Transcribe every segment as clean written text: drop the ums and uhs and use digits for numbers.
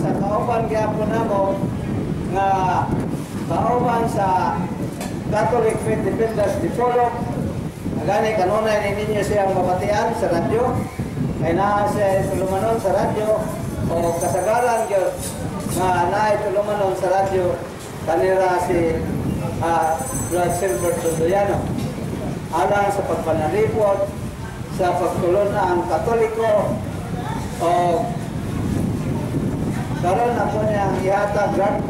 sa kauban gyapon namo nga kauban sa Catholic Faith Defenders Dipolog. Gani kanunay ninyo siyang mabatian sa radyo. Kay naa siya tulumanon sa radyo o kasagaran gyud nga naay tulumanon sa radyo kanira si Brad Silver Tundoyano. Alang sa pagpanalipot sa pagtulon ang Katoliko o karon ako niyang ihatag.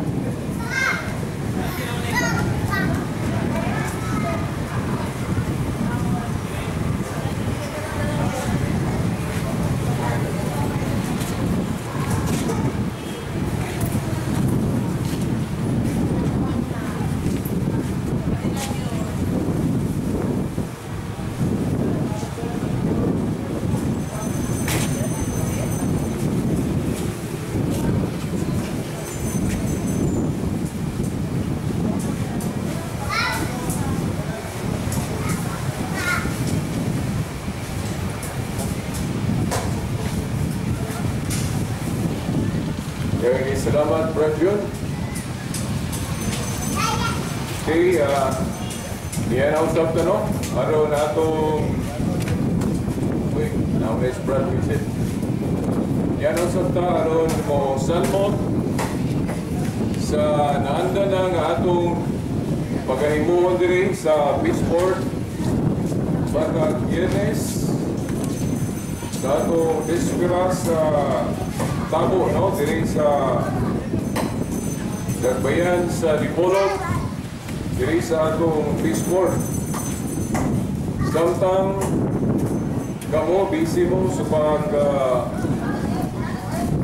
Salamat, Brad Jun. Okay, niyan ang usap na, no? Araw na itong... Wait, now is Brad Vincent. Niyan ang usap ta, aron mo salmot sa naanda na nga atong pagkahimuon diri sa Beachport batag Biyernes sa atong dispira sa Tabo, no? Diri sa Dagbayan sa Dipolog, diri sa atong Beachport. Samtang kamo busy mo sa pag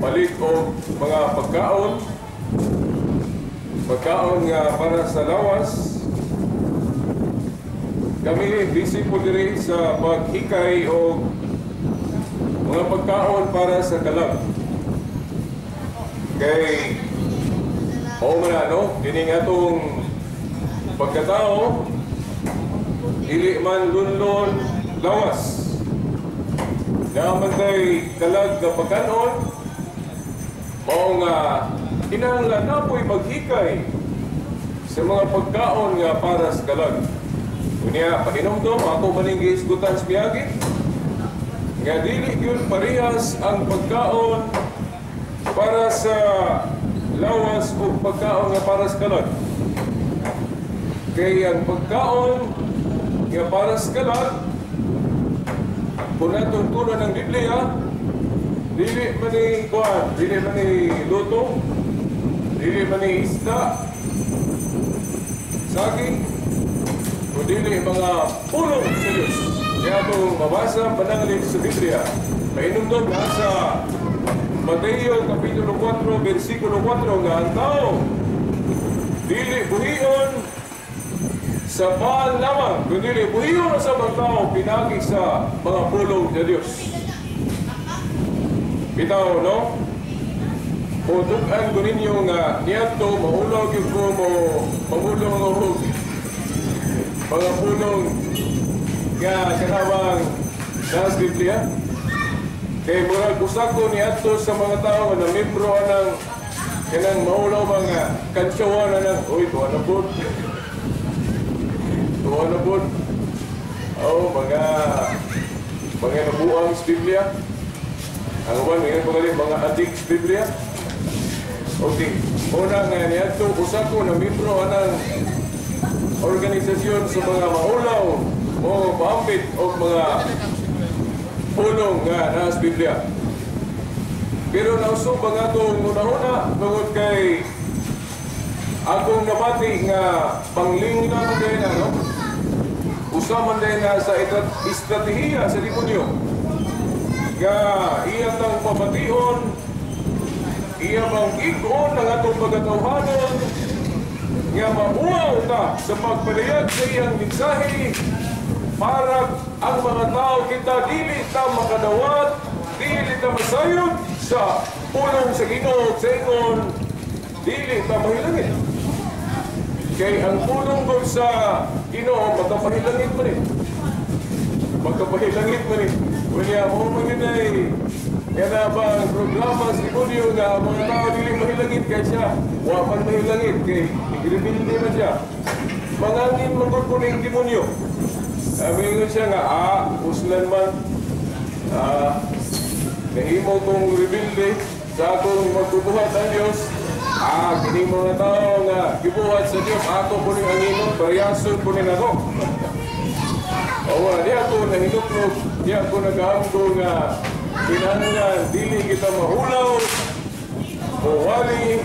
palit og mga pagkaon, pagkaon nga para sa lawas, kami busy po diri sa paghikay og mga pagkaon para sa kalag. Kay oo man na, no? Dini nga itong pagkatao, dili man lunlon lawas. Naaman kay kalag nga pagkanon, mao nga kinahanglan na po'y maghikay sa mga pagkaon nga para sa kalag. Unya, pahinumdom, ako maning gihisgutan sa miyagi, nga dili gyud parehas ang pagkaon para sa lawas o pagkaon nga para sa kalag. Kay ang pagkaon nga para sa kalag, kung natong tulo ng Biblia, dili man ni kuan, dili man ni luto, dili man ni isda, saging, o dili mga pulong sa Diyos. Kaya itong mabasa pananglid sa Biblia, mainumdum na sa Mateo Kapitulo 4, versikulo 4, nga ang tao dili buhion sa paan lamang, kundi buhion sa mga tao pinagi sa mga pulong sa Diyos. Bitaw, no? O tukan ko ninyo nga niadto maulog yung ko mo pamulong og mga pulong nga kanawang nasa Biblia. Kay murag usa ko niadto sa mga tao na membro anang kanang maulaw mga kantsawan anang oy tuwa na pod. Tuwa na pod. Oh, mga nabuang sa Biblia. Ang uban mga mga addict sa Biblia. Okay. Una nga niadto usa ko na membro anang organisasyon sa mga maulaw o paambit og mga pulong nga nasa Biblia. Pero nausog ang atong una-una tungod kay akong nabati nga panglingna man din na, no? Usa man din na sa estratehiya sa demonyo nga iya tang pabation, iya bang igon ang atong pagkatawhanon nga mauwaw ta sa pagpalayag sa iyang mensahe para ang mga tao kita dili ta makadawat, dili ta masayod sa pulong sa Ginoo sa ingon, dili ta mahilangit. Kay ang pulong ko sa Ginoo magkapahilangit man eh. Magkapahilangit man eh. Unya mo man yun ay Kaya ba ang programa sa demonyo nga ang mga tao dili mahilangit kay siya. Wa man mahilangit kay rebelde man siya. Mangangin manggod ko ning demonyo. Sabi siya nga, uslan man. Nahimo kong rebelde sa akong magbubuhat ang Diyos. Kini mga tao nga gibuhat sa Diyos, ako po ning anginon, pariyason po ning ako. O, di ako nahinuknok, di ako nagahamgo nga kinahanglan, dili kita mahulaw, o wali,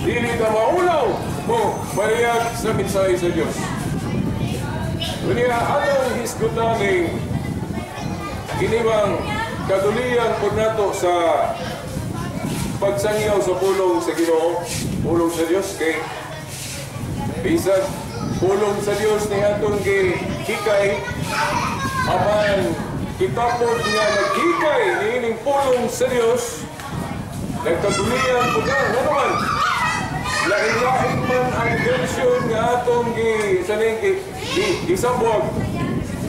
dili ta mahulaw, o pariyag sa mensahe sa Diyos. Unya, atong hisgutan ning kinibang kadulian po nato sa pagsangyaw sa pulong sa Ginoo, pulong sa Dios, kay bisag pulong sa Dios ni atong gihikay, apan kita pod nga naghikay niining pulong sa Dios, nagkadulian po ka, ano man, lain-lain man ang version nga atong gi sa ning gi, gi, gisabwag,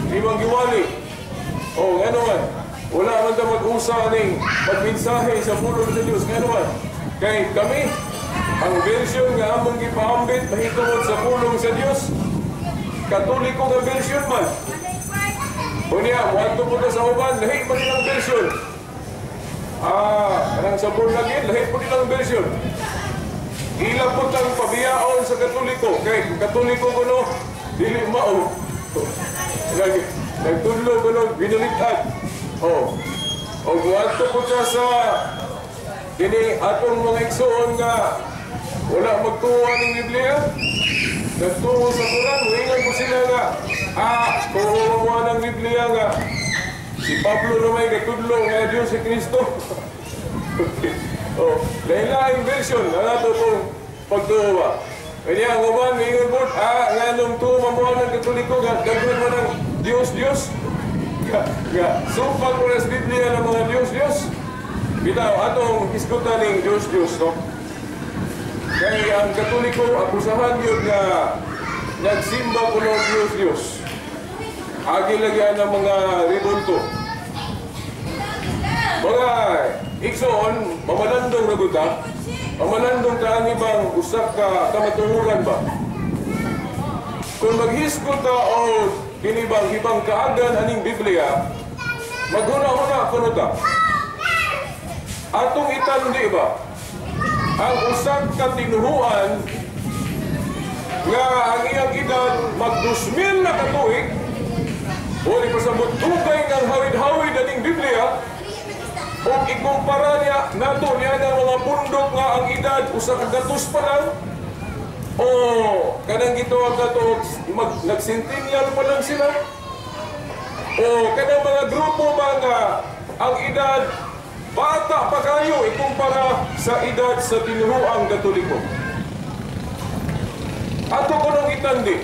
ibang giwali. O, ano man, wala man ta mag-usa ning pagmensahe sa pulong sa Dios, ngano man. Kay kami, ang version nga among gipaambit mahitungod sa pulong sa Dios, Katoliko nga version man. Unya, moadto po ta sa uban, lahi pa nilang version. Kanang sa born again, lahi po nilang version. Ila po tang pabiyaon sa Katoliko. Kay kung Katoliko kuno, dili mao. Nagtudlo kuno, binulitan. Oh. O moadto po ta sa dini atong mga igsoon nga wala magtuwa ng Biblia. Nagtuo sa Quran, muingon po sila nga, tuo mo ng Biblia nga, si Pablo na may gatudlo nga Diyos si Kristo. Okay. Oh, lain-laing version na nato itong pagtuo ba. Kanya ang uban, muingon po, nga nung tuo mo ng Katoliko, nga gagawin mo ng Diyos, Diyos. Nga, sumpag mo na sa Biblia ng mga Diyos, Diyos. Bitaw, atong hisgutan ning Diyos, Diyos, no? Kay ang Katoliko, akusahan yun nga nagsimba ko ng Diyos, Diyos. Agi lagyan ng mga rebulto. Mga igsoon, mamalandong na guta, mamalandong ka ang ibang usak ka kamatuoran ba? Kung maghisgot ta o kinibang ibang kaagan aning Biblia, maghuna-huna kuno ta. Atong itandi ba? Ang usak ka tinuhuan nga ang iyang edad mag 2,000 na katuig, o di pasabot dugay ng hawid-hawid aning Biblia, o ikumpara niya nato niya ng mga pundok nga ang edad usa ka gatos pa lang, o kanang gitawag nato nag-centennial pa lang sila, o kanang mga grupo ba nga ang edad bata pa kayo ikumpara sa edad sa tinuhuang Katoliko. Ato ko nang itandi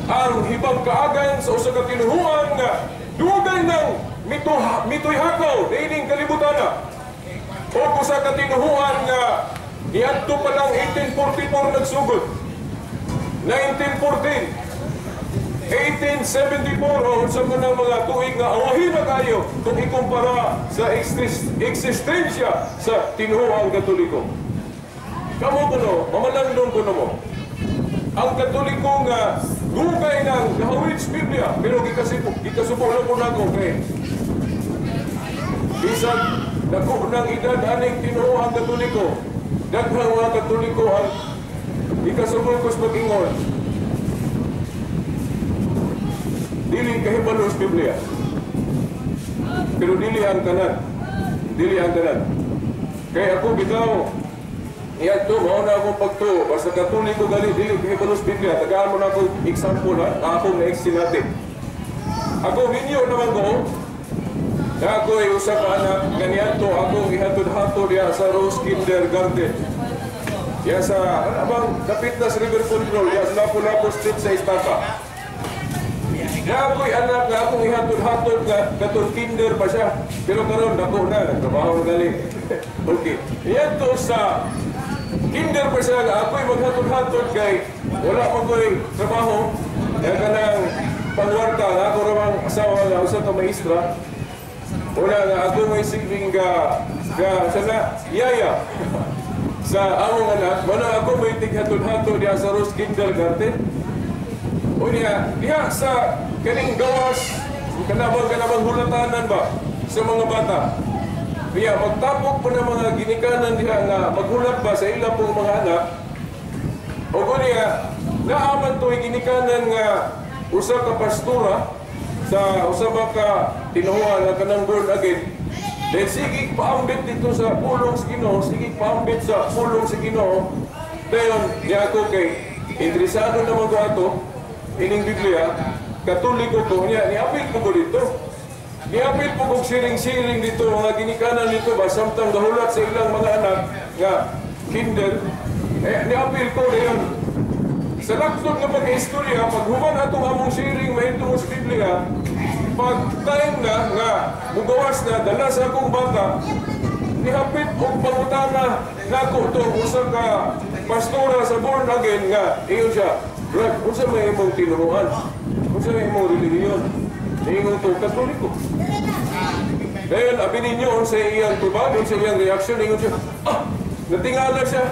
ang hibang kaagan sa usa ka tinuhuan nga dugay nang mitoy hakaw niining kalibutana. O usa ka tinuhuan nga niadto pa lang 1844 nagsugod, 1914, 1874, o unsa man ang mga tuig nga awahin na kayo kung ikumpara sa eksistensya sa tinuhuang Katoliko. Kamo kuno, mamalandong kuno mo. Ang Katoliko nga dugay ng gahawid sa Biblia, pero gikasubo lang po nako kay bisag dako ng edad aning tinuhuang Katoliko, daghang mga Katoliko ang gikasubo ko sa pag-ingon. Dili kahibalo sa Biblia. Pero dili ang tanan. Dili ang tanan. Kaya ako bitaw, iadto mao na akong pagtuo. Basta Katoliko gali dili kahibalo sa Biblia. Tagaan mo na akong example ha, akong na-exinate. Ako minyo naman ko. Na ako'y usa ka anak nga niadto akong ihatod-hatod diha sa Rose Kindergarten. Diha sa abang dapit na sa River Control, diha sa Lapu-Lapu Street sa Istaka. Na ako'y anak nga akong ihatod-hatod nga katong kinder pa siya. Pero karon dako na, nagtrabaho na gali. Okay. Iadto sa kinder pa siya nga ako'y maghatod-hatod kay wala man ko'y trabaho. Kaya kanang pangwarta nga ako ramang asawa nga usa ka maestra. Una nga ako may silbing ga ga sana yaya sa among anak, wala ako may tighatod-hatod diha sa Rose Kindergarten. Unya, diha sa kaning gawas, kanabang hulatanan ba sa mga bata. Diha magtapok pa ng mga ginikanan diha nga maghulat ba sa ila pong mga anak. O unya, naaman to'y ginikanan nga usa ka pastora sa usa ba ka tinuhuan nga kanang born again. Then sige paambit dito sa pulong sa Ginoo, sige paambit sa pulong sa Ginoo. Dayon niya ako kay interesado naman ko ato ining Biblia, Katoliko ko niya, niapil po ko dito. Niapil po kog siring-siring dito mga ginikanan dito ba samtang gahulat sa ilang mga anak nga kinder. Eh, niapil ko dayon. Sa laktod nga pagka-istorya, pag human atong among siring mahitungod sa Biblia, pag time na nga mugawas na dala sa akong bata, nihapit og pangutana nako tong usa ka pastora sa born again nga ingon siya, "Brad, unsa may imong tinuruan? Unsa may imong relihiyon?" Ingon to, "Katoliko." Dayon abi ninyo unsa iyang tubag, unsa iyang reaksyon, ingon siya, "Ah, natingala siya."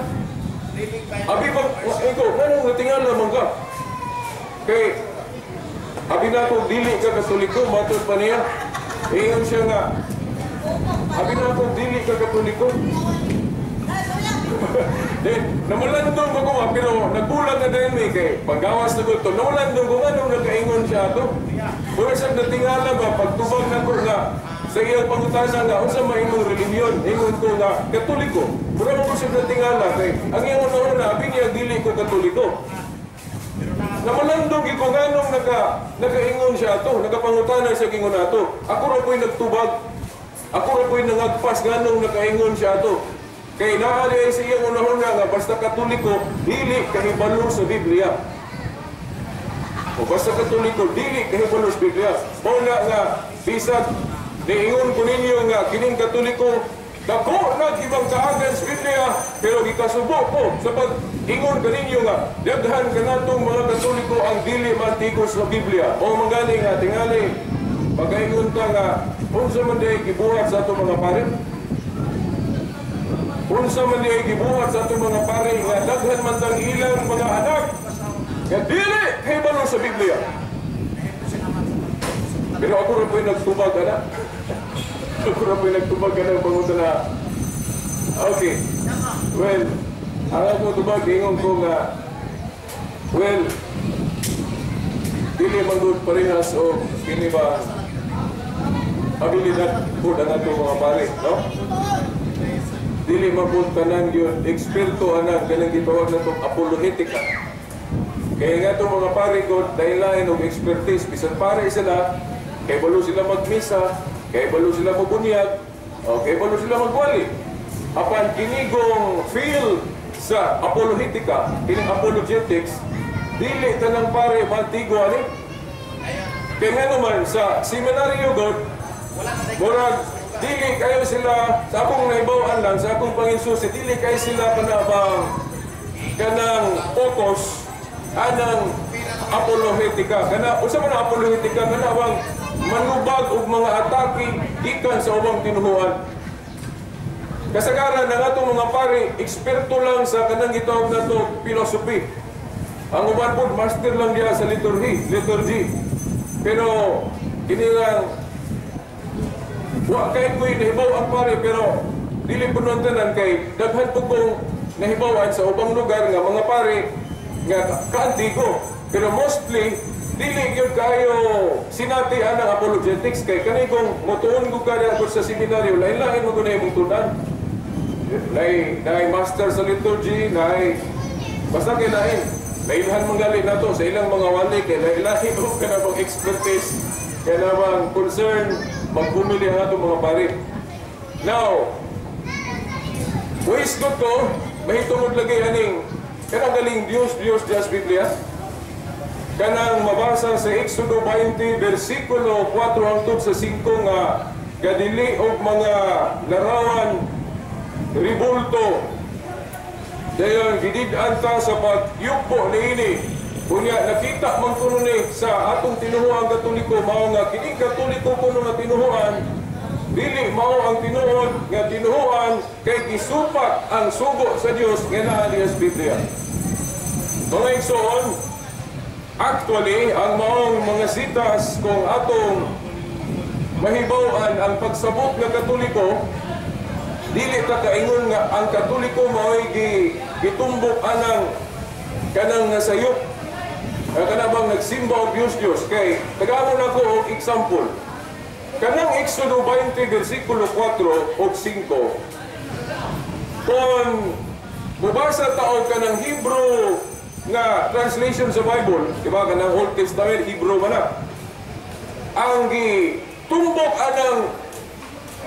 Abi ba, ikaw, anong natingala man ka? Kay, abi na ako, dili ka Katoliko, matod pa niya. Ingon siya nga, abi na ako, dili ka Katoliko. Then, namulandong ko nga, pero nagbulag na din mi kay paggawas na ko ito, namulandong ko nga nung nakaingon siya ato. Mura siya natingala ba, pagtubag na ko nga, sa iyang pangutana nga, unsa may imong relihiyon, ingon ko nga, Katoliko. Mura mo ko siya natingala, kay ang iyang una-una, abi niya, dili ko Katoliko. Namulandong ko nga nung nakaingon siya ato, nakapangutana siya gingon ato. Ako ra ko'y nagtubag, ako ra ko'y nangagpas nga nung nakaingon siya ato. Kay naali ay sa iyang unahuna nga basta Katoliko, dili kahibalo sa Biblia. O basta Katoliko, dili kahibalo sa Biblia. Mao na nga, bisag niingon ko ninyo nga kining Katoliko, dako na ibang kaagan sa Biblia, pero gikasubo ko sa pag-ingon kaninyo nga daghan kanatong mga Katoliko ang dili mantigo sa Biblia. O mangani nga tingali pagaingon ta nga unsa man diay gibuhat sa atong mga pare? Unsa man diay gibuhat sa atong mga pare nga daghan man tang ilang mga anak nga dili kahibalo sa Biblia. Pero ako ra po'y nagtubag ana. Ako ra po'y nagtubag ana pangutan na. Okay. Well, ang akong tubag ingon ko nga, well, dili man gud parehas o kini ba abilidad pud ang atong mga pare, no? Dili man pud tanan yun eksperto anang kanang gitawag natong apologetika. Kaya nga itong mga pare ko, dahil lain og expertise, bisan pare sila, kay balo sila magmisa, kay balo sila mabunyag, o kay balo sila magwali. Apan kinigong field sa apologetika, kining apologetics, dili tanang pare mantigo ani. Kaya nga naman sa seminaryo god, murag dili kayo sila, sa akong naibawan lang, sa akong panginsusi, dili kayo sila kanabang kanang focus anang apologetika. Kana usa man ang apologetika, kana bang manubag og mga atake gikan sa ubang tinuhuan. Kasagaran ang atong mga pare eksperto lang sa kanang gitawag nato philosophy. Ang uban pod master lang diha sa liturgy. Pero kini lang wa kay ko'y nahibaw ang pare, pero dili po nun tanan kay daghan po kong nahibawan sa ubang lugar nga mga pare nga kaantigo. Pero mostly dili gyud kayo sinati anang apologetics kay kani kung motuon ko kada sa seminaryo, lain-lain mo gud imong tunan. Naay master sa liturgy, naay basta kay lain. Lailhan man gali nato sa ilang mga wali kay lain-lain og kanang expertise, kanang concern magbumili ang atong mga pare. Now, waste ko to, mahitungod lagi aning kanang galing Dios Dios Dios Biblia. Kanang mabasa sa Exodo 20 versikulo 4 hangtod sa 5 nga gadili og mga larawan ribulto. Dayon gidid-an ta sa pagyugpo niini. Unya nakita man kuno ni sa atong tinuhuang Katoliko, mao nga kining Katoliko kuno nga tinuhuan Dili mao ang tinuod nga tinuhuan kay gisupak ang sugo sa Dios nga naa diha sa Biblia. Mga igsoon, actually, ang maong mga sitas, kung atong mahibaw-an ang pagsabot nga Katoliko, dili ta kaingon nga ang Katoliko mao'y gitumbok anang kanang nga sayop. Kana bang nagsimba og Dios Dios? Kay tagaan nako og example. Kanang Exodo 20 versikulo 4 ug 5, kung mubasa ta og kanang Hebrew nga translation sa Bible, di ba, kanang Old Testament, Hebrew man na. Ang gitumbok anang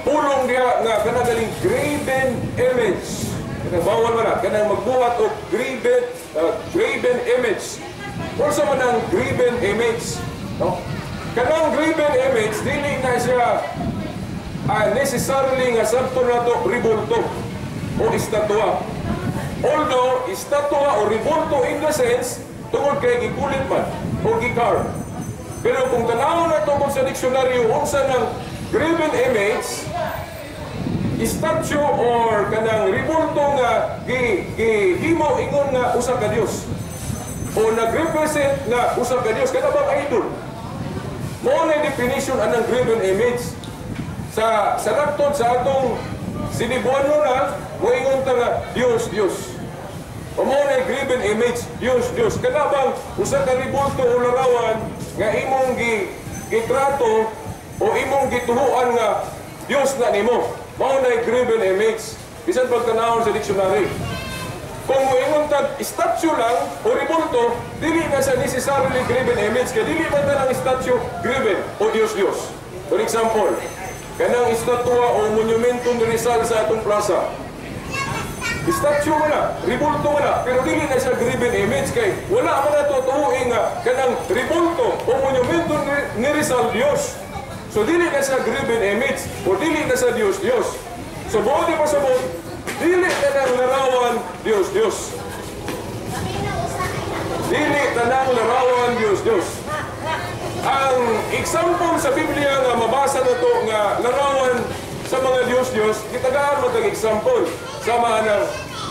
pulong diha nga kanang galing graven image. Kanang bawal man na kanang magbuhat og graven image. Unsa man ang graven image, no? Kanang graven image, dili na siya necessarily nga sabto nato ribulto o estatwa. Although estatwa o ribulto in the sense tungod kay gikulit man o gicarve. Pero kung tanawon nato kung sa diksyonaryo unsa ng graven image, statue or kanang ribulto nga gihimo ingon nga usa ka Dios o nag-represent nga usa ka Dios, kana bang idol. Mao na definition anang graven image. Sa laktod sa atong Sinibuano na, moingon ta nga Dios Dios. O mao na graven image, Dios Dios. Kana bang usa ka ribulto o larawan nga imong gitrato o imong gituhuan nga Dios na nimo. Mao na graven image. Bisan pagtanawon sa dictionary. Kung moingon tag statue lang o ribulto, dili na siya necessarily graven image kay dili man tanang statue graven o Dios Dios. For example, kanang estatwa o monumento ni Rizal sa atong plaza. Statue man na, ribulto man na, pero dili na siya graven image kay wala man na tutuuin nga kanang ribulto o monumento ni Rizal Dios. So dili na siya graven image o dili na siya Dios Dios. So buot ipasabot, dili tanang larawan Dios Dios. Dili tanang larawan Dios Dios. Ang example sa Biblia nga mabasa na to nga larawan sa mga Dios Dios, gitagaan mo tag example sama ng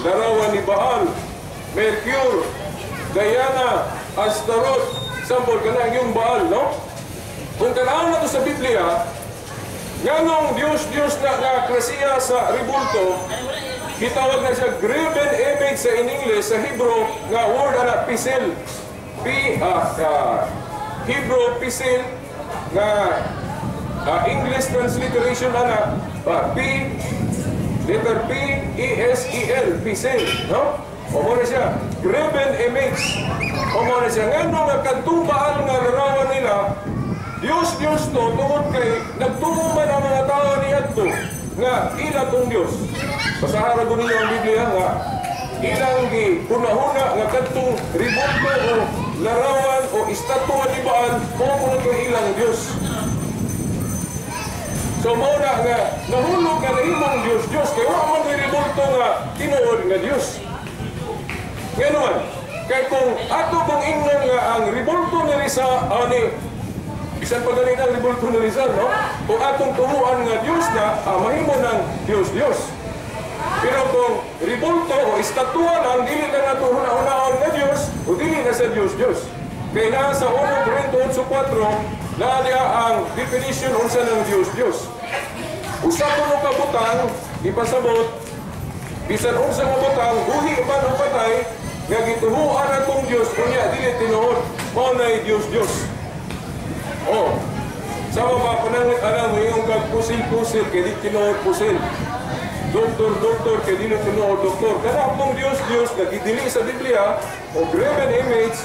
larawan ni Baal, Mercure, Diana, Astaroth. Example kana yung Baal, no? Kung tan-awon na to sa Biblia, nganong Dios Dios na nga klasiya sa ribulto, gitawag na siya graven image sa in English, sa Hebrew nga word ana pisel. P Hebrew pisel nga English transliteration ana P, letter P E S E L, pisel, no? O mo na siya graven image. O mo na siya ngano nga kadtong Baal nga larawan nila Dios Dios to tungod kay nagtuo man ang mga tao niadto nga ila tong Dios. Basahan ra ninyo ang Biblia nga ilang gihuna-huna nga kadtong ribulto o larawan o estatwa ni Baal mao kuno kay ilang Dios. So mao na nga nahulog nga nahimong Dios Dios kay wa man ni ribulto nga tinuod nga Dios. Ngayon, kay kung ato kung ingnon nga ang ribulto ni Rizal ani bisan pa ganin ang ribulto ni Rizal, no? Kung atong tuhuan nga Dios na, mahimo ng Dios Dios. Pero kung ribulto o estatwa lang, dili na nato huna-hunaon nga Dios, o dili na sa Dios Dios. Kaya na sa 1 Corinto 8:4, naa diha ang definition unsa ng Dios Dios. Usa kuno ka butang, ipasabot, bisan unsa nga butang, buhi man o patay, nga gituhuan atong Dios, unya dili tinuod, mao nay Dios Dios. Oh, sama pa pananglit anang moingon kag pusil-pusil kay di tinuod pusil. Doktor, doktor kay dili tinuod doktor. Kana pong Dios Dios nga gidili sa Biblia o graven image,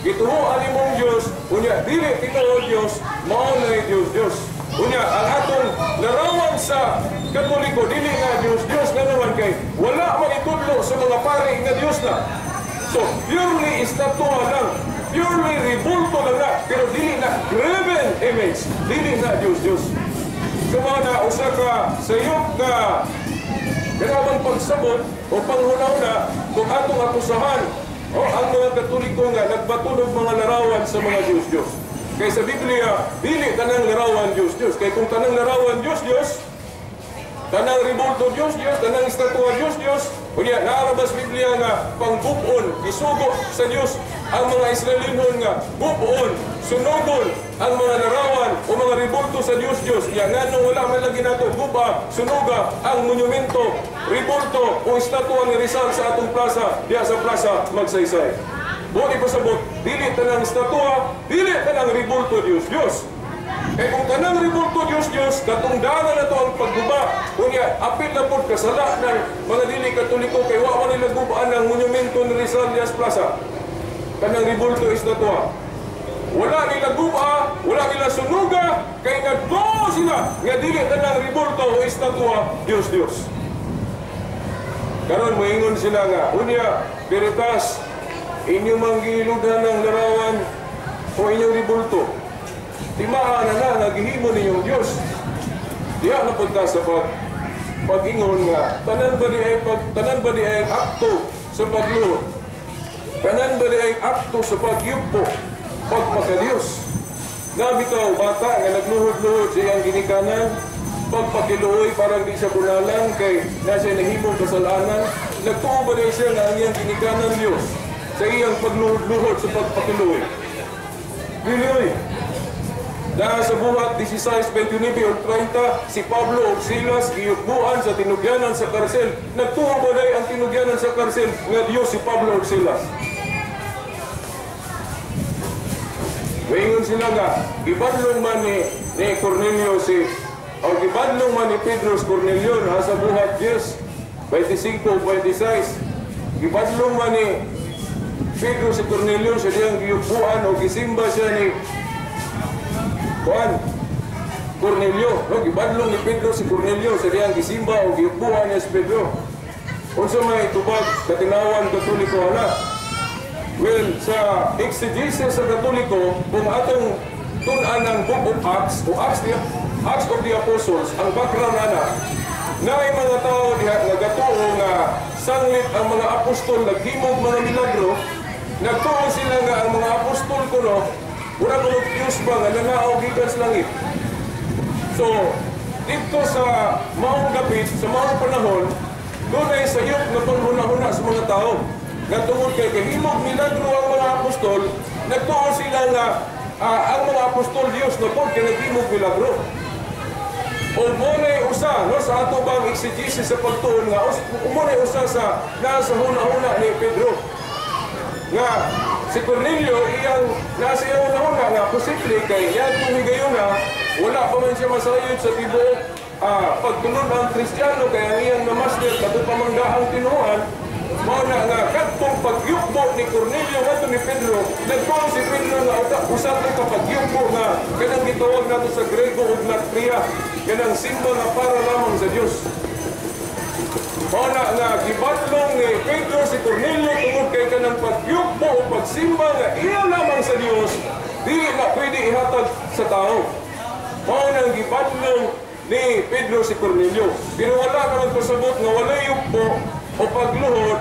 gituhuan nimong Dios, unya dili tinuod Dios, mao nay Dios Dios. Unya ang atong larawan sa Katoliko dili nga Dios Dios, ngano man kay wala man itudlo sa mga pari nga Dios na. So purely estatwa lang, purely ribulto lang na, pero dili na graven image, dili na Dios Dios. So mao na usa ka sayop nga kanabang pagsabot o panghuna-huna kung atong akusahan o ang mga Katoliko nga nagbaton og mga larawan sa mga Dios Dios. Kay sa Biblia, dili tanang larawan Dios Dios. Kay kung tanang larawan Dios Dios, Tanang ribulto Dios Dios, tanang estatwa Dios Dios. Unya naa ba sa Biblia nga panggub-on, isugo sa Dios ang mga Israelinhon nga gub-on, sunugon ang mga larawan o mga ribulto sa Dios Dios? Ya nganong wala man lagi nato guba, sunuga ang monumento, ribulto o estatwa ni Rizal sa atong plaza, diya sa Plaza Magsaysay? Buot ipasabot, dili tanang estatwa, dili tanang ribulto Dios Dios. Kay kung tanang ribulto Dios Dios, katungdanan na to ang pagguba. Unya, apil na pud kasala ng mga dili Katoliko kay wa man nila gubaan ang monumento ni Rizal diya sa plaza. Kanang ribulto estatwa. Wala nila guba, wala nila sunuga, kay nagtuo sila nga dili tanang ribulto o estatwa Dios Dios. Karon moingon sila nga, unya, Veritas, inyo mang giiludhan ng larawan o inyong ribulto. Timaa na na nga gihimo ninyong Diyos. Diya na punta sa pag-ingon nga, tanan ba di ay akto sa pagluhod? Tanan ba di ay akto sa pagyugpo, pagpakadiyos? Nabitaw bata nga nagluhod-luhod sa iyang ginikanan, pagpakiluoy parang di siya bunalan kay nasa nahimong kasalanan, nagtuo ba di siya nga ang iyang ginikanan Diyos sa iyang pagluhod-luhod sa pagpakiluoy? Dili oy. Naa sa Buhat 16:29 ug 30, si Pablo ug Silas giyugbuan sa tinugyanan sa karsel. Nagtuo ba day ang tinugyanan sa karsel nga Dios si Pablo ug Silas? Moingon sila nga gibadlong man ni Cornelio si o gibadlong man ni Pedro si Cornelio na sa Buhat 10:25-26. Gibadlong man ni Pedro si Cornelio sa diyang giyugbuan o gisimba siya ni Juan Cornelio, no, gibadlong ni Pedro si Cornelio sa diyang gisimba o giyugbuan niya si Pedro. Unsa may tubag katinawan Katoliko ana? Well, sa exegesis sa Katoliko, kung atong tun-an ng Book of Acts o Acts of the Apostles, ang background ana, naay mga tao diha nga gatuo nga sanglit ang mga apostol naghimog mga milagro, nagtuo sila nga ang mga apostol kuno mura kuno Diyos ba nga nanaaw gikan sa langit. So, dito sa maong gapit, sa maong panahon, dunay sayop nga panghuna-huna sa mga tao. Nga tungod kay kahimog milagro ang mga apostol, nagtuo sila nga ang mga apostol Diyos na pod kay naghimog milagro. O muna'y usa, no, sa ato bang exegesis sa pagtuon nga muna'y usa sa nasa huna-huna ni Pedro. Nga si Cornelio iyang nasa iyang huna-huna nga posible kay iyang higayuna wala pa man siya masayod sa tibuok pagtulon ang Kristiyano kay ang iyang namaster kato pamanggaang tinuan. Mao na nga kadtong pagyugbo ni Cornelio ngadto ni Pedro, nagtuo si Pedro nga usa ka pagyugbo nga kanang gitawag nato sa Grego og latria, kanang simba nga para lamang sa Dios. Mao na nga gibadlong ni Pedro si Cornelio tungod kay kanang pagyugbo o pagsimba nga iya lamang sa Dios, dili na pwede ihatag sa tao. Mao nang gibadlong ni Pedro si Cornelio. Pero wala naman pasabot nga walay yugbo o pagluhod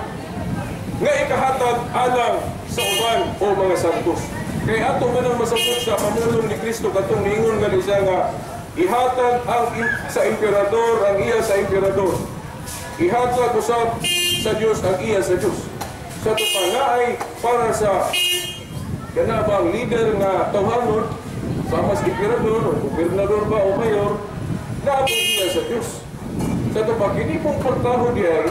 nga ikahatag alang sa uban o mga santos. Kay ato man ang masabot sa pamulong ni Kristo katong niingon nga siya nga ihatag ang sa emperador ang iya sa emperador. Ihatag usab sa Dios ang iya sa Dios. Sa tupa ay para sa kana bang leader nga tawhanon sa mas emperador o gobernador ba o mayor na iya sa Dios. Sa tupa kini pong pagtahod diay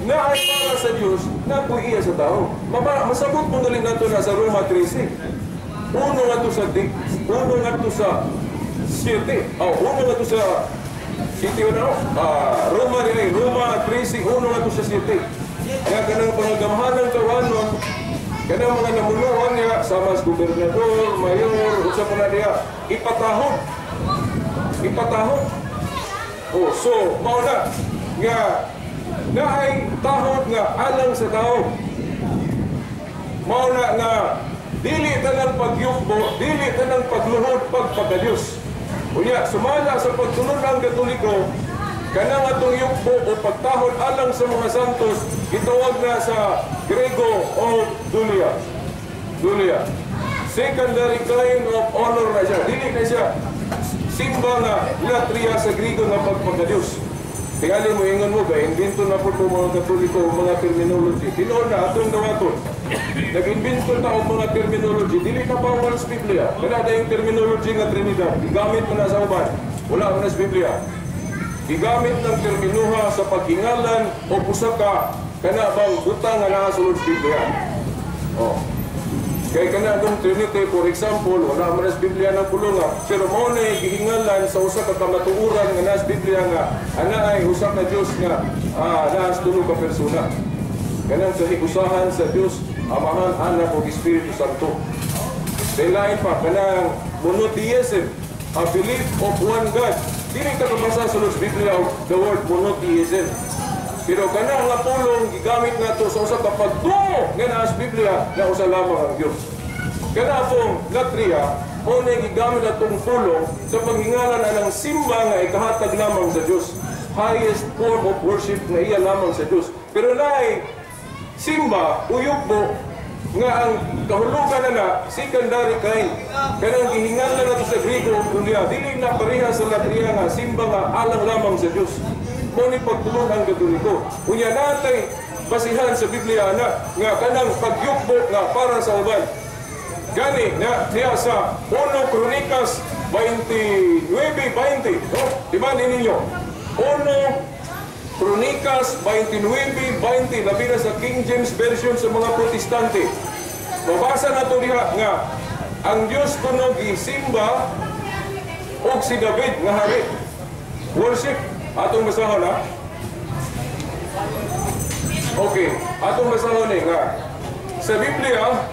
na ay para sa Dios na po iya sa tao. Masabot mo galing nato na sa Roma 13. Uno nga to sa uno nga to sa 7. Oh, uno nga to sa 7 ano? Roma din Roma 13, uno nga to sa 7. Nga kanang pangagamhanan tawanon, kanang mga namuluan niya sa mas gobernador, mayor, unsa pa na diha, ipatahod. Ipatahod. Oh, so mao na nga naay tahod nga alang sa tao. Mao na nga dili tanang pagyukbo, dili tanang pagluhod pagpakadiyos. Unya sumala sa pagsunod ang Katoliko, kanang atong yukbo o pagtahod alang sa mga santos, gitawag na sa Grego o dulia. Dulia. Secondary kind of honor na siya. Dili na siya simba nga latria sa Grego nga pagpakadiyos. Tingali mo ingon mo ba, invento na po mga Katoliko og mga terminology. Tinuod na atong dawaton. Nag-invento ta og mga terminology, dili na bawal sa Biblia. Kana yung terminology nga Trinidad, gigamit mo na sa uban. Wala man na sa Biblia. Gigamit ng terminuha sa paghingalan o usa ka kana bang butang nga naa sulod sa Biblia. Oh. Kay kana atong Trinity, for example, wala man sa Biblia ng pulunga, pero mao na gihingalan sa usa ka kamatuoran nga naa sa Biblia nga ana ay usa ka Dios nga naa sa tulo ka persona. Kanang kahigusahan sa Dios, Amahan, Anak ug Espiritu Santo. Dahil lain pa, kanang monotheism, a belief of one God. Dili ka kabasa sa Biblia og the word monotheism. Pero kana nga pulong gigamit nato sa usa ka pagtuo nga naa sa Biblia nga usa lamang ang Dios. Kana pong latria, mao na gigamit atong pulong sa paghingalan anang simba nga ikahatag lamang sa Dios. Highest form of worship nga iya lamang sa Dios. Pero naay simba o yugbo nga ang kahulugan na na secondary kind. Kanang gihingalan nato sa Griego ug dulia, dili na pareha sa latria nga simba nga alang lamang sa Dios. Mao ni pagtulon ang Katoliko. Unya natay basihan sa Biblia na nga kanang pagyukbo nga para sa uban. Gani na diya sa 1 Kronikas 29:20, no? Di ba ninyo? 1 Kronikas 29:20, labi na sa King James Version sa mga Protestante. Mabasa na to diha nga ang Dios kuno gisimba og si David nga hari. Worship. Atong basahon ha. Okay, atong basahon ni nga sa Biblia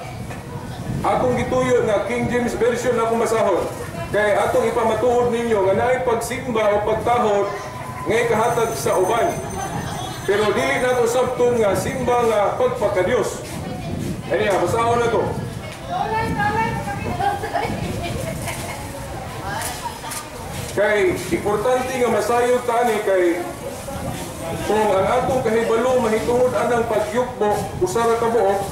akong gituyo nga King James Version akong basahon. Kay atong ipamatuod ninyo nga naay pagsimba o pagtahod nga ikahatag sa uban. Pero dili nato sabton nga simba nga pagpakadiyos. Ani basahon na to. Kay importante nga masayod tani kay kung ang atong kahibalo mahitungod anang pagyukbo usa ra ka buok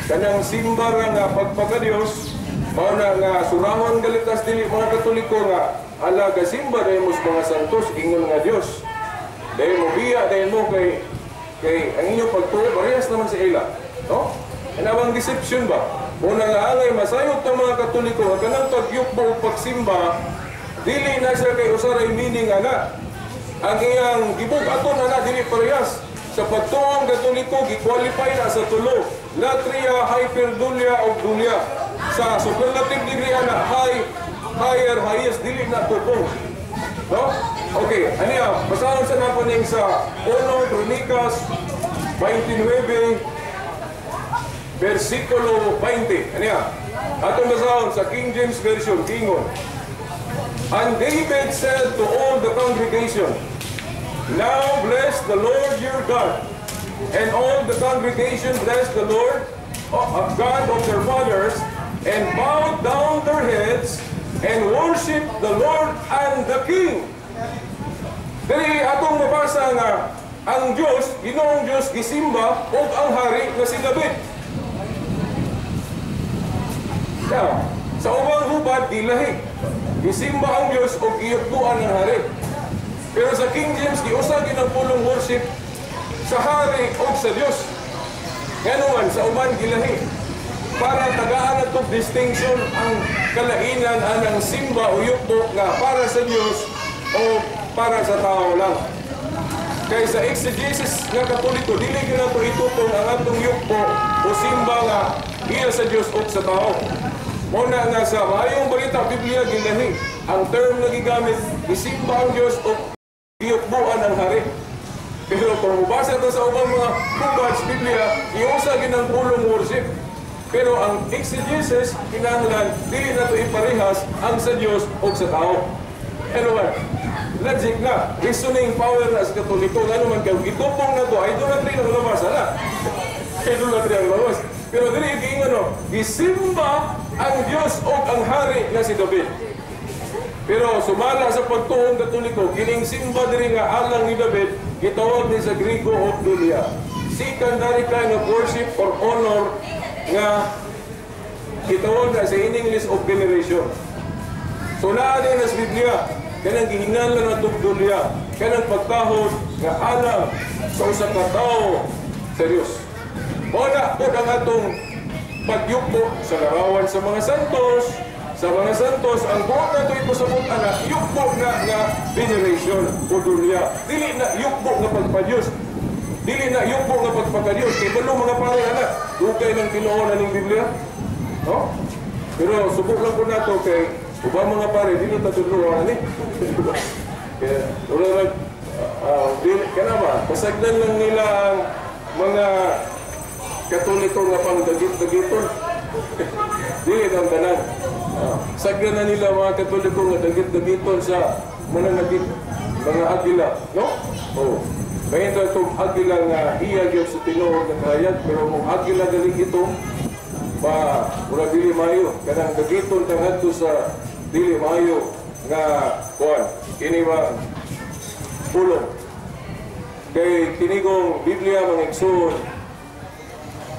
kanang simba ra nga pagpakadiyos, mao na nga surahon galitas dili mga Katoliko nga ala gasimba dahil mo sa mga santos ingon nga Dios. Dahil mo biya dahil mo kay kay ang inyong pagtuo parehas naman sa ila, no? Anawang deception ba? Una nga angay masayod ta mga Katoliko nga kanang pagyukbo ug pagsimba dili na siya kay usa ray meaning ana. Ang iyang gibug-aton ana dili parehas. Sa pagtuong Katoliko gi-qualify na sa tulo: latria, hyperdulia ug dulia. Sa superlative degree ana high, higher, highest, dili na tupong. No? Okay, aniya basahon sa nako ning sa 1 Kronikas 29 versikulo 20. Aniya atong basahon sa King James Version kingon. And David said to all the congregation, "Now bless the Lord your God." And all the congregation blessed the Lord, God of their fathers, and bowed down their heads and worshiped the Lord and the King. Dili atong mabasa nga ang Dios, Ginoong Dios gisimba ug ang hari nga si David. Now, sa ubang hubad dilahi. Gisimba ang Dios ug giyugbuan ang hari. Pero sa King James giusa gid ang pulong worship sa hari ug sa Dios. Ngano man sa uban gilahi. Para tagaan natong distinction ang kalainan anang simba o yugbo nga para sa Dios o para sa tao lang. Kay sa exegesis nga Katoliko dili gyud nato itupong ang atong yugbo o simba nga iya sa Dios ug sa tao. Mao na nga sa maayong balita Biblia gilahi ang term nga gigamit gisimba ang Dios o giyukbuan ang hari. Pero kung mubasa ta sa ubang mga hubad sa Biblia, iusa gid ang pulong worship. Pero ang exegesis kinahanglan dili nato iparehas ang sa Dios o sa tao. Ano man? Logic na, reasoning power na sa Katoliko. Ngano man kay gitupong nato idolatry ang lawas ana. Idolatry ang lawas. Pero dili giingon no, gisimba ang Dios o ang hari nga si David. Pero sumala sa pagtuong Katoliko, kining simba diri nga alang ni David, gitawag ni sa Griego og dulia. Secondary kind of worship or honor nga gitawag na sa in English of veneration. So naa din sa Biblia, kanang gihinganlan natong dulia, kanang pagtahod nga alang sa usa ka tawo sa Dios. Mao na po ang atong pagyugbo sa larawan sa mga santos, ang buot nato ipasabot ana, yugbo na nga veneration o dunya. Dili na yugbo nga pagpadyos. Dili na yugbo nga pagpakadiyos. Kay balo mga pare ana, dugay ng tinuod aning Biblia. No? Pero subok lang po nato kay ubang mga pare dili ta tudloan ani. Kaya wala dili kana ba, pasagdan lang nila ang mga Katoliko nga pang dagit-dagiton. Dili ang tanan. Sagdan na nila mga Katoliko nga dagit-dagiton sa mananagit mga agila, no? Oh. Kaya itong agila nga iya gyud sa tinuod nga kahayag, pero kung agila galing ito, ba mura dili maayo kanang dagiton ta ngadto sa dili maayo nga kuan kini ba pulong. Kay kinigong Biblia, mga igsoon,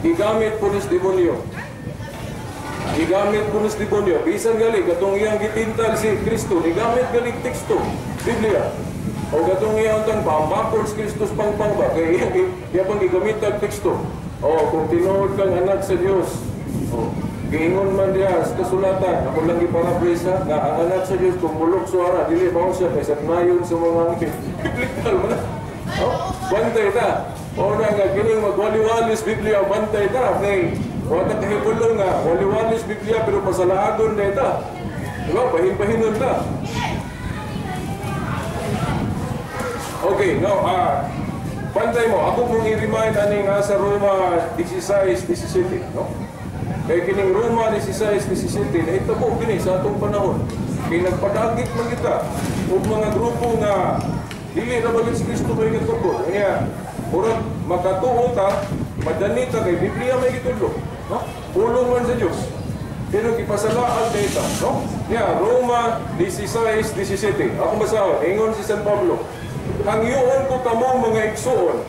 gigamit po nis demonyo. Gigamit po nis demonyo. Bisan gali katong iyang gitintal si Kristo, gigamit gali teksto Biblia. O katong iyang tang pambakol si Kristo pangpang ba kay iya pang gigamit ang teksto. O kung tinuod kang anak sa Dios, o giingon man diha sa kasulatan, ako lang giparaphrase nga ang anak sa Dios kung mulok suara dili mao siya kay satnayon sa mga anghel. Biblikal man. O bantay ta. O na nga kining magwali-walis Biblia, bantay ta kay wa ta kahibulong nga wali-walis Biblia pero pasalaagon na ta. Diba? Bahin-bahinon ta. Okay, now bantay mo. Ako pong i-remind aning sa Roma 16:17, no? Kay kining Roma 16:17 nahitabo kini sa atong panahon. Kay nagpadagit man kita og mga grupo nga dili ra bagid si Kristo may gitukod. Kaya murag makatuo ta, madani ta kay Biblia may gitudlo, no? Pulong man sa Dios. Pero gipasalaan data, no? Nya Roma 16:17. Ako basahon, ingon si San Pablo. Hangyoon ko kamo mga igsuon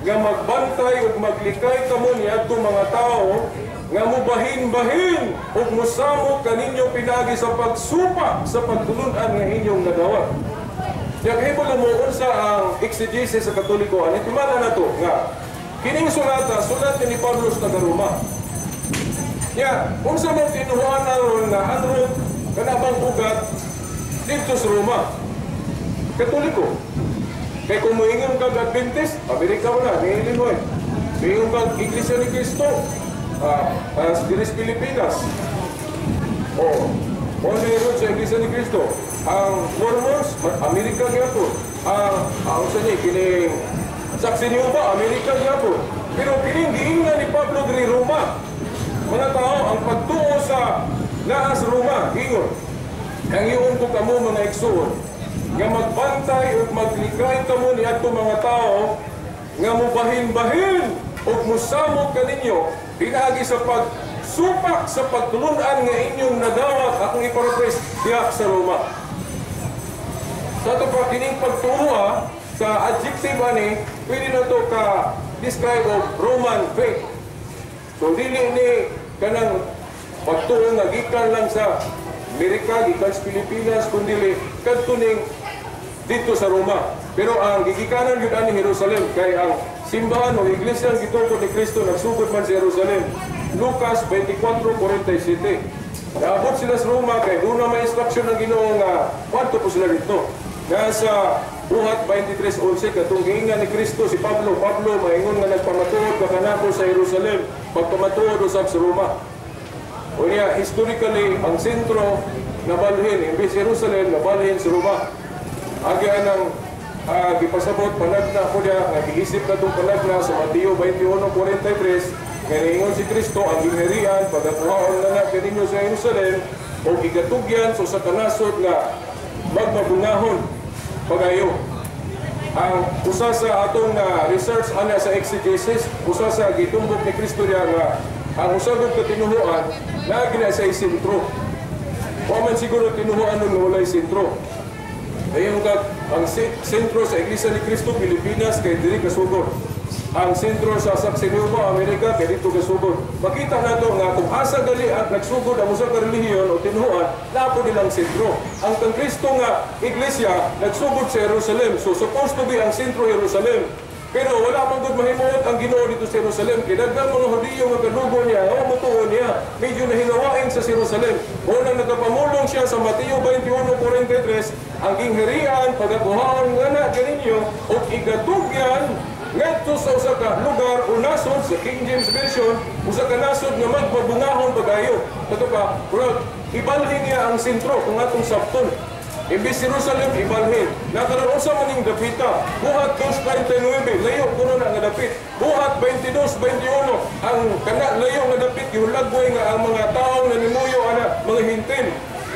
nga magbantay ug maglikay kamo niadto mga tawo nga mubahin-bahin ug mosamok kaninyo pinaagi sa pagsupa sa pagtulun-an nga inyong nadawat. Nya kahibalo mo unsa ang exegesis sa Katoliko ani tumana nato nga kining sulata sulat ni Pablo sa taga Roma. Nya unsa man tinuhuan aron nga ang root kanabang ugat didto sa Roma? Katoliko. Kay kung moingon kag Adventist, Amerika wala, ni Illinois. Moingon kag Iglesia ni Cristo, diri sa Pilipinas. O, mo na sa Iglesia ni Cristo. Ang Mormons, Amerika gyapon. Ang sa ni kining Saksi ni Jehovah, Amerika gyapon. Pero kining giingnan ni Pablo diri Roma. Mga tao, ang pagtuo sa naas Roma, ingon. Hangyoon ko kamo mga igsuon nga magbantay ug maglikay kamo niadto mga tao nga mubahin-bahin ug mosamok kaninyo pinaagi sa pagsupak sa pagtulun-an nga inyong nadawat. Akong iparaphrase diha sa Roma. Sa ato pa kining pagtuo sa adjective ani pwede na to ka describe of Roman faith. So dili ni kanang pagtuo nga gikan lang sa Amerika, gikan sa Pilipinas, kundi kadto ning dito sa Roma. Pero ang gigikanan gyud ani Jerusalem kay ang simbahan o iglesia ang gitukod ni Kristo nagsugod man sa Jerusalem. Lucas 24:47. Naabot sila sa Roma kay doon na may instruction ng Ginoo nga kwadto po sila dito. Nasa Buhat 23:11 katong giingan ni Kristo si Pablo, Pablo maingon nga nagpamatuod ka kanako sa Jerusalem, pagpamatuod usab sa Roma. O niya, historically, ang sentro nabalhin, imbes Jerusalem, nabalhin sa Roma. Agyan ang gipasabot, panagna ko niya, nga giisip na itong panagna sa Mateo 21:43, nga niingon si Kristo, ang gingharian, pagkakuhaon na na kaninyo sa Jerusalem, o gigatugyan so sa kanasod nga magmabungahon pagayo. Ang usa sa atong research ana sa exegesis, usa sa gitumbok ni Kristo niya nga ang usagod katinuhuan naa gina sa sentro. Wa man siguro tinuhuan nun walay sentro. Dayon ka ang sentro sa Iglesia ni Cristo Pilipinas kay diri kasugod Ang sentro sa Saksi ni Jehova, Amerika, kay dito gasugod. Makita nato nga kung asa gali at nagsugod ang usa ka relihiyon o tinuohan, naa po nilang sentro. Ang kang Kristo nga iglesia nagsugod sa Jerusalem. So supposed to be ang sentro Jerusalem. Pero wala man gud mahimuot ang Ginoo dito sa Jerusalem. Kay daghan mga Hudiyo nga kadugo niya, o mutuo niya, medyo nahinawain sa Jerusalem. Unang nagapamulong siya sa Mateo 21:43, ang gingharian pagakuhaon nga na kaninyo ug igatugyan ngadto sa usa ka lugar o nasod sa King James Version, usa ka nasod nga magpabungahon pagayo. Kato pa, bro, ibalhin niya ang sentro kung atong sabton. Imbis Jerusalem, ibalhin. Nakaroon unsa man ning dapita. Buhat 2:39, layo kuno na nga dapit. Buhat 22:21, ang kana layo nga dapit gihulagway nga ang mga tawo nanimuyo ana mga Hentil.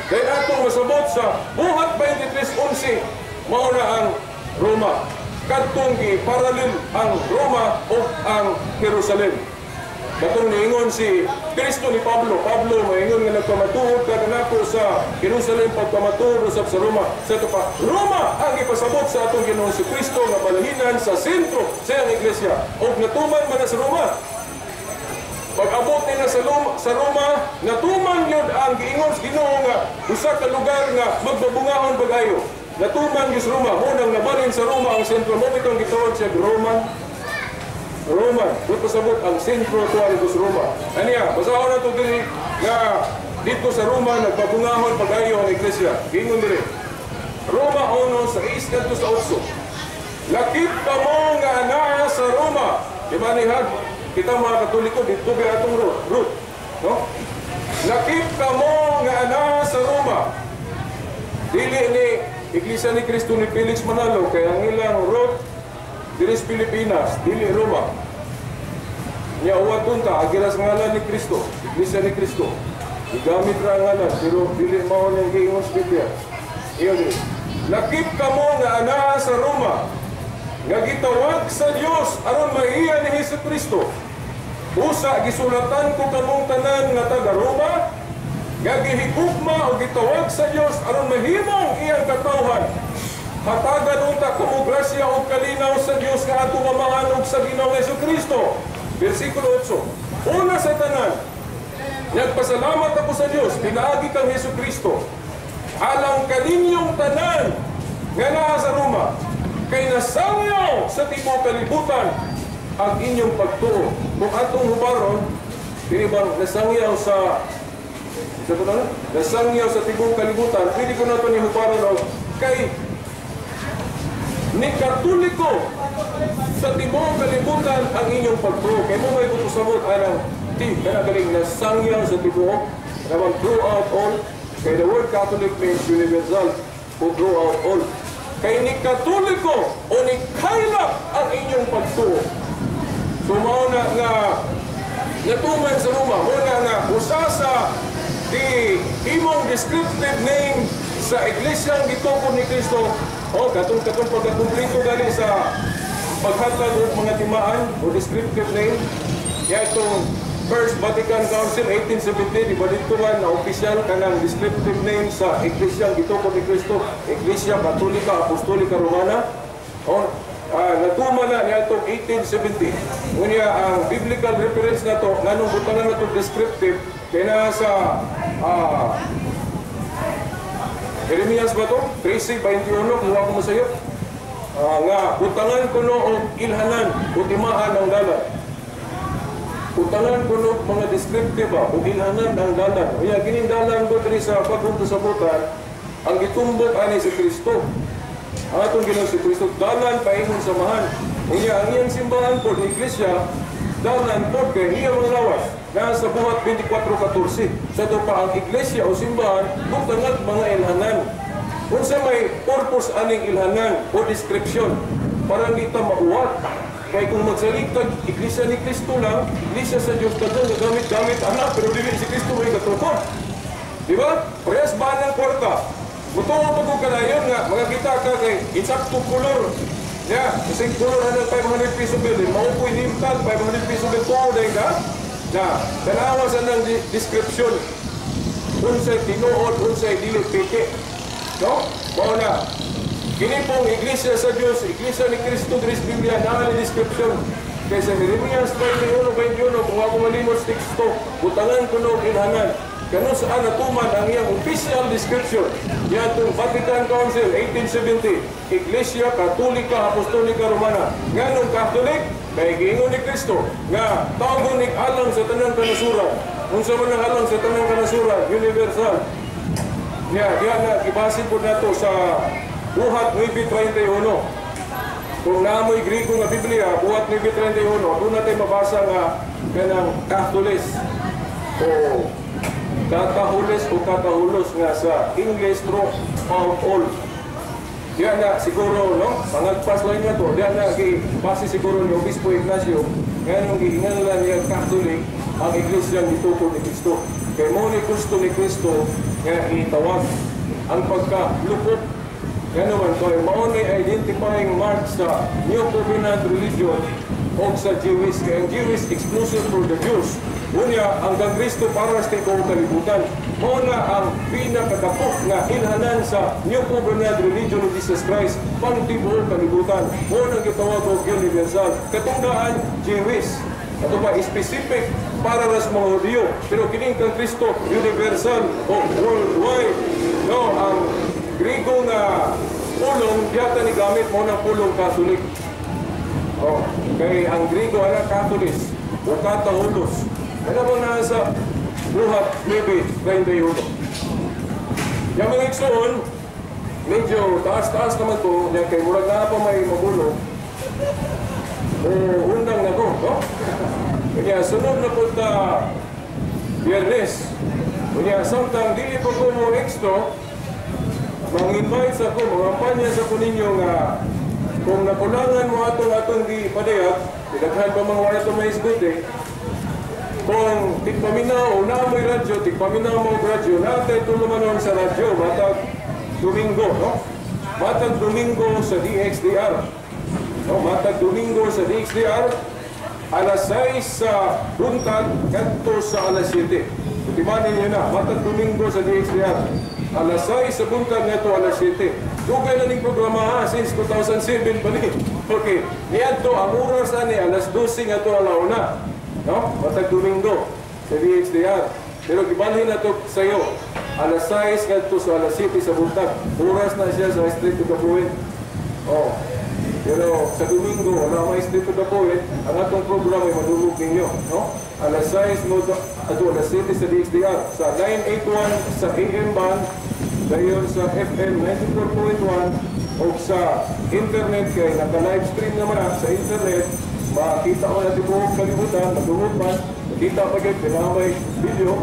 Kay atong masabot sa Buhat 23:11, mao na ang Roma. Kadtong gi-parallel ang Roma o ang Jerusalem. Katong niingon si Kristo ni Pablo, Pablo maingon nga nagpamatuod ka kanako sa Jerusalem, pagpamatuod usab sa Roma. Sa ito pa, Roma ang ipasabot sa atong Ginoong si Kristo nga balahinan sa sentro sa iyang iglesia. Og natuman man na sa Roma. Pag-abot nila sa Roma, natuman yun ang giingon sa Ginoo nga usa ka lugar nga magbabungahon pag-ayo. Natuman gyud sa Roma, munang nabalin sa Roma ang sentro mo bitong gitawag siya Roman. Roman, doon pasabot ang sentro tuwa sa Roma. Aniya, basahon na ito diri nga dito sa Roma nagpabungahon pag-ayo ang iglesia. Gingon diri. Roma 1 sa 6 ngadto sa 8. Lakip kamo nga anaa sa Roma. Di ba ni Hag? Kita mga Katoliko dito ba atong root, no? Lakip kamo nga anaa sa Roma. Dili ni Iglesia ni Cristo ni Felix Manalo kay ang ilang root diri sa Pilipinas, dili Roma. Nya uwaton ta agira sa ngalan ni Kristo, Iglesia ni Kristo. Gigamit ra ang ngalan pero dili mao nang giingon sa Biblia. Iyo diri. Lakip kamo nga anaa sa Roma nga gitawag sa Dios aron mahiya ni Hesus Kristo. Usa gisulatan ko kamong tanan nga taga Roma nga gihigugma o gitawag sa Dios aron mahimong iyang katawhan. Hatagan unta kamo grasya ug kalinaw sa Dios nga atong Amahan ug sa Ginoong Hesukristo. Versikulo 8. Una sa tanan, nagpasalamat ako sa Dios pinaagi kang Hesukristo alang kaninyong tanan nga naa sa Roma kay nasangyaw sa tibuok kalibutan ang inyong pagtuo. Kung atong hubaron, dili ba nasangyaw sa sa na? Nasangyaw sa tibuok kalibutan, pwede ko na ito ni hubaron og kay ni Katoliko sa tibuok kalibutan ang inyong pagtuo. Kay mo may kutusabot anang ti kana galing nasangyaw sa tibuok naman throughout all. Kay the word Catholic means universal o throughout all. Kay ni Katoliko o ni kailap ang inyong pagtuo. So mao na nga natuman sa Roma, mao na nga usa sa di imong descriptive name sa iglesia gitukod ni Kristo. O katong katong pagkakumplito gani sa paghatag og mga timaan o descriptive name. Ya itong First Vatican Council 1870, di ba dito man na opisyal kanang descriptive name sa iglesia gitukod ni Kristo, Iglesia Katolika Apostolika Romana. O natuman na niya itong 1870. Ngunya ang biblical reference na to, nganong butangan na to descriptive, kaya na sa Jeremias ba to? 13:21, kung ako masayop. Nga, butangan ko no og ilhanan o timaan ang dalan. Butangan ko no mga descriptive ba, o ilhanan ang dalan. Kaya kining dalan ko diri sa pagpunta sa butan, ang gitumbok ani si Kristo. Ang atong Ginoong si Kristo, dalan paingon samahan. Unya ang iyang simbahan po, iglesia, dalan po kay iya mga lawas. Nasa Buhat 24:14. Sa ito pa ang iglesia o simbahan, butangat mga ilhanan. Unsa may purpose aning ilhanan o description para hindi ta mauwat. Kay kung magsaligtag iglesia ni Kristo lang, iglesia sa Dios kadto gamit-gamit anak pero dili si Kristo may katukod. Di ba? Parehas ba ng kwarta? Mutuo pa ko kanayon nga makakita ka kay insakto kolor. Ya, kasi kolor na ng 500 piso bill, mao ko'y name tag 500 piso bill tuo dahil ka. Na, tanawa sa nang description. Unsay tinuod, unsay dili peke. No? Mao na. Kini pong iglesia sa Dios, iglesia ni Kristo diri sa Biblia naa ni description. Kaysa Jeremias 21:21, kung ako malimot sa teksto, butangan ko og ilhanan. Kano saan natuman ang iyang official description niadtong Vatican Council 1870, Iglesia Katolika Apostolika Romana. Nganong Catholic? Kay giingon ni Kristo nga tawgon ning alang sa tanang kanasuran. Unsa man ang alang sa tanang kanasuran? Universal. Niya, diya na gibase po nato sa Buhat 9:31. Kung naamoy Grigo nga Biblia, Buhat 9:31, doon natin mabasa nga kanang Catholis o Katahulis o Katahulos nga sa English through of all. Diya na siguro, no? Pangagpas lang niya to. Diya na base siguro ni Obispo Ignacio, ngayon giingan niya Catholic ang iglesia gituko ni Kristo. Kay mo ni gusto ni Kristo nga itawag ang pagkalupot. Nga naman, kay mao ni identifying mark sa New Covenant religion o sa Jewish. Kay ang Jewish exclusive for the Jews. Unya, ang kang Kristo para sa tibuok kalibutan. Mao na ang pinakadako nga ilhanan sa New Covenant religion of Jesus Christ pang tibuok kalibutan. Mao na gitawag og universal. Katungdaan, Jewish. Ato pa, specific para sa mga Hudiyo. Pero kining kang Kristo, universal o worldwide. No, ang Grigo nga pulong, yata ni gamit mo ng pulong Catholic. Oh, kay ang Grigo ana Catholis o Katahulos. Ano ba nasa Buhat 9:31? Yung mga igsoon, medyo taas-taas naman to, yan kay murag na pa may magulo. O undang na ko, no? Kanya sunod na punta Biyernes. Kanya samtang dili pa ko mo extra, mang-invite sa ko, mangampanya sa ko ninyo nga kung nakulangan mo atong atong di padayag, daghan pa mga wala ito mahisgot eh. Kung tigpaminaw o naamoy radyo, tigpaminaw mo og radyo, natin tulumanon sa radyo, matag Domingo, no? Matag Domingo sa DXDR. No, matag Domingo sa DXDR, alas 6 sa buntag, kadto sa alas 7. Utimanin niyo na, matag Domingo sa DXDR. Alas 6 sa buntag ngadto alas 7. Dugay na ning programa ha, since 2007 pa ni. Okay, niadto ang oras ani alas 12 ngadto alauna. No? Matag Domingo sa DXDR. Pero gibalhin na to sa iyo. Alas 6 ngadto sa alas 7 sa buntag. Oras na siya sa Street to the Point. Oh. Pero sa Domingo, wala may Street to the Point, ang atong programa ay madulog ninyo, no? Alas 6 mo ato alas 7 sa DXDR, sa 981 sa AM band, dayon sa FM 94.1 o sa internet kay naka-live stream naman na sa internet, makita ko na tibuok kalibutan, madungog man, makita pa gyud pinamay video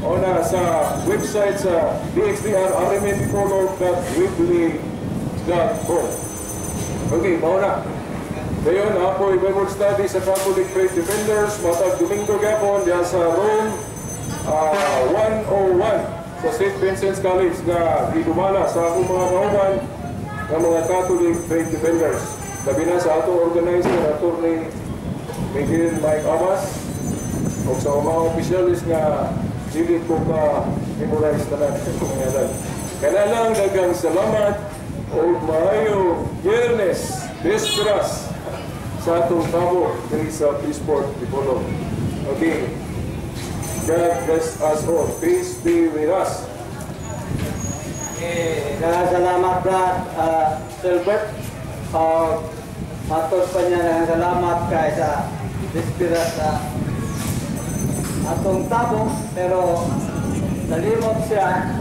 o na sa website sa DXDR rmmpolo.weebly.com. Okay, mao na. Dayon, apoy Bible study sa Catholic Faith Defenders, matag Domingo gyapon diya sa room 101 sa St. Vincent's College nga gidumala sa akong mga kauban nga mga Catholic Faith Defenders. Labi na sa atong organizer, Attorney Miguel Mike Amas, o sa mga opisyalis nga dili ko ka memorize tanan kung ngalan. Kana lang, daghang salamat o maayo Biyernes, Bisperas sa atong tabo diri sa Peaceport, Dipolog. Okay. God bless us all. Peace be with us. Okay, salamat Brad Silbert. Matod pa niya ng salamat kay sa Bisperas sa atong tabo, pero nalimot siya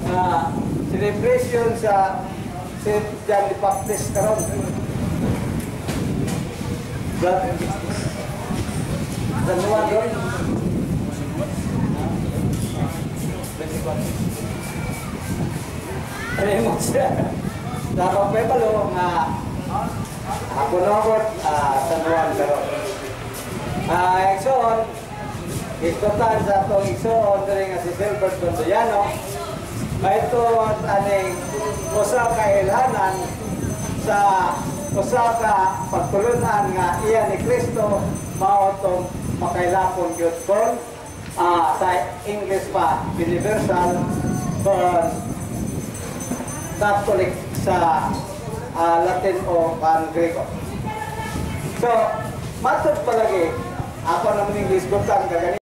na celebration sa St. John the Baptist karon. Brad, San Juan, bro? 24. Nalimot siya. Dapat pa palo nga ako na San Juan karon. Igsoon, istortan sa atong igsoon diri nga si Silbert Gondoyano. Ito aning usa ka ilhanan sa usa ka pagtulunan nga iya ni Kristo mao tong makailapon gyud kon sa English pa universal kon Catholic sa Latin o pan Greco. So, Matod palagi, ako naman yung gisgutan kagani.